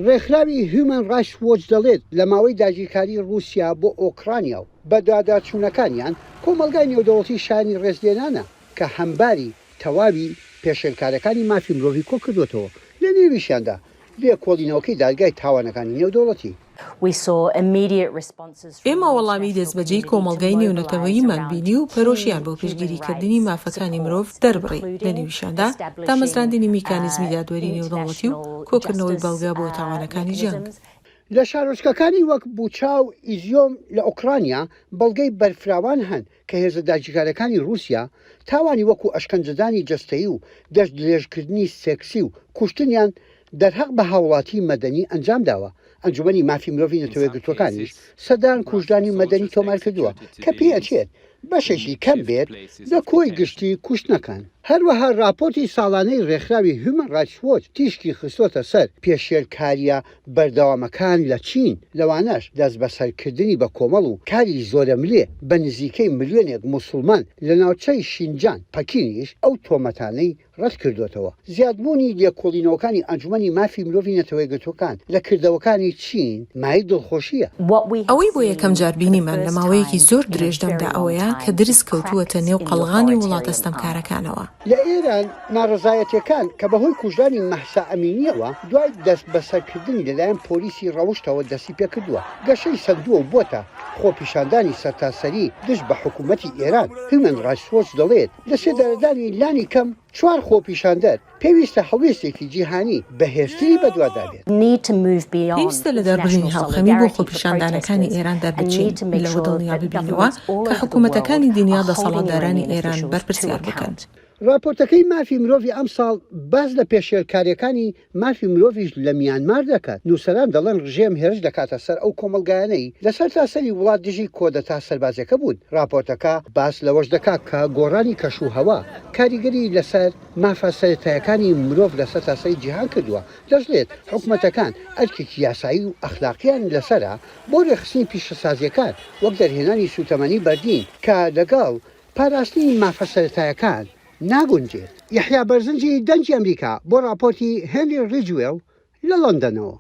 ڕێکخراوی هیومەن ڕایتس وۆچ دەڵێت، لە ماوەی داگیرکاریی ڕووسیا بۆ ئۆکرانیا و بەدواداچوونەکانیان، کۆمەڵگای نێودەوڵەتی شایەنی ڕێزلێنانە کە هەمباری تەواوی پێشێلکارەکانی مافی مرۆڤی کۆکردووەتەوە، لە نێویشیاندا لێکۆڵینەوەکەی دادگای تاوانەکانی نێودەوڵەتی. ئێمە وەڵامی دەستبەجێی کۆمەڵگای نێونەتەوەییمان بینی و پەرۆشیان بۆ پشتگیریکردنی مافەکانی مرۆڤ دەربڕی، لە نێویشیاندا دامەزراندنی میکانیزمی دادوەری نێودەوڵەتی و کۆکردنەوەی بەڵگە بۆ تاوانەکانی جەنگ. لە شارۆچکەکانی وەک بوچا و ئیزیۆم لە ئۆکرانیا بەڵگەی بەرفراوان هەن کە هێزە داگیرکارەکانی ڕووسیا تاوانی وەکو ئەشکەنجەدانی جەستەیی و دەستدرێژکردنی سێکسی و کوشتنیان دەرهەق بە هاوڵاتی مەدەنی ئەنجامداوە، ئەنجومەنی مافی مرۆڤی نەتەوەیەکگرتووەکانیش سەدان کوژرانی مەدەنی تۆمارکردووە کە پێئەچێت بەشێکی کەم بێت لە کۆی گشتی کوشتنەکان. هەروەها ڕاپۆرتی ساڵانەی ڕێکخراوی هیومەن ڕایتس وۆچ تیشکی خستۆتە سەر پێشێلکارییە بەردەوامەکان لە چین، لەوانەش دەستبەسەرکردنی بەکۆمەڵ و کاری زۆرەملێ بە نزیکەی ملیۆنێک موسڵمان لە ناوچەی شینجان، پەکینیش ئەو تۆمەتانەی ڕەتکردۆتەوە. زیادبوونی لێکۆڵینەوەکانی ئەنجومەنی مافی مرۆڤی نەتەوەیەکگرتووەکان لە کردەوەکانی چین مایەی دڵخۆشییە. ئەوەی بۆ یەکەم جار بینیمان لە ماوەیەکی زۆر درێژدەمدا ئەوەیە کە درز کەوتووەتە نێو قەڵغانی وڵاتە ستەمکارەکانەوە. لە ئێران ناڕەزایەتییەکان کە بەهۆی کوژرانی مەهسا ئەمینییەوە دوای دەستبەسەرکردنی لەلایەن پۆلیسی ڕەوشتەوە دەستیپێکردووە، گەشەی سەندووە و بووەتە خۆپیشاندانی سەرتاسەری دژ بە حکوومەتی ئێران. هیومەن ڕایتس وۆچ دەڵێت، لەسێدارەدانی لانی کەم چوار خۆپیشاندەر، پێویستە هەڵوێستێکی جیهانی بەهێزتری بەدوادا بێت. پێویستە لە دەربڕینی هاوخەمی بۆ خۆپیشاندانەکانی ئێران دەربچین، لەوە دڵنیا ببینەوە کە حکوومەتەکانی دنیا دەسەڵاتدارانی ئێران بەرپرسیار بکەن. ڕاپۆرتەکەی مافی مرۆڤی ئەمساڵ باس لە پێشێلکارییەکانی مافی مرۆڤیش لە میانمار دەکات، نووسەران دەڵێن ڕژێم هێرش دەکاتە سەر ئەو کۆمەڵگایانەی لە سەرتاسەری وڵات دژی کۆدەتا سەربازیەکە بوون، ڕاپۆرتەکە باس لەوەش دەکات کە گۆڕانی کەش و هەوا کاریگەری لەسەر مافە سەرەتایەکانی مرۆڤ لە سەرتاسەری جیهان کردووە، دەشڵێت حکومەتەکان ئەرکێکی یاسایی و ئەخلاقیان لەسەرە بۆ ڕێکخستنی پیشەسازیەکان وەک دەرهێنانی سووتەمەنی بەردین کە لەگەڵ پاراستنی مافە سەرەتایەکان ناگونجێت. یەحیا بەرزنجی، دەنگی ئەمریکا، بۆ ڕاپۆرتی هێنری ڕیجوێڵ لە لەندەنەوە.